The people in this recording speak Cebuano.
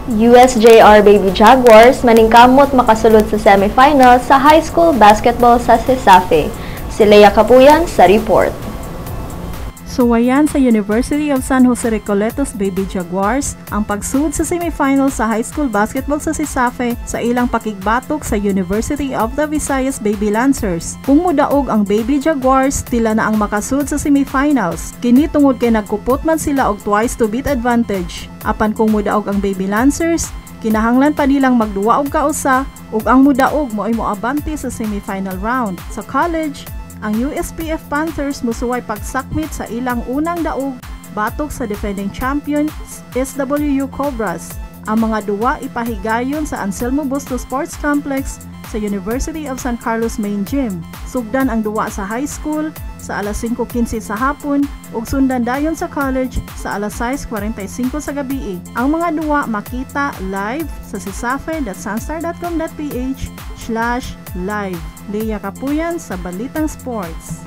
USJR Baby Jaguars maningkamot makasulod sa semifinal sa high school basketball sa CESAFI. Si Leia Capuyan sa report. Suwayan sa University of San Jose Recoletos Baby Jaguars ang pagsud sa semifinal sa high school basketball sa CESAFI sa ilang pakigbatok sa University of the Visayas Baby Lancers. Kung mudaog ang Baby Jaguars, tila na ang makasud sa semifinals. Kini tungod kay nagkupot man sila og twice to beat advantage. Apan kung mudaog ang Baby Lancers, kinahanglan pa nilang magduwa og kausa ug ang mudaog mo'y moabante sa semifinal round. Sa college, ang USPF Panthers musuway pagsakmit sa ilang unang daog batok sa defending champion SWU Cobras. Ang mga duwa ipahigayon sa Anselmo Busto Sports Complex sa University of San Carlos Main Gym. Sugdan ang duwa sa high school sa alas 5:15 sa hapon ug sundan dayon sa college sa alas 6:45 sa gabi. Ang mga duwa makita live sa cesafi.sunstar.com.ph/live. Leia Capuyan sa Balitang Sports.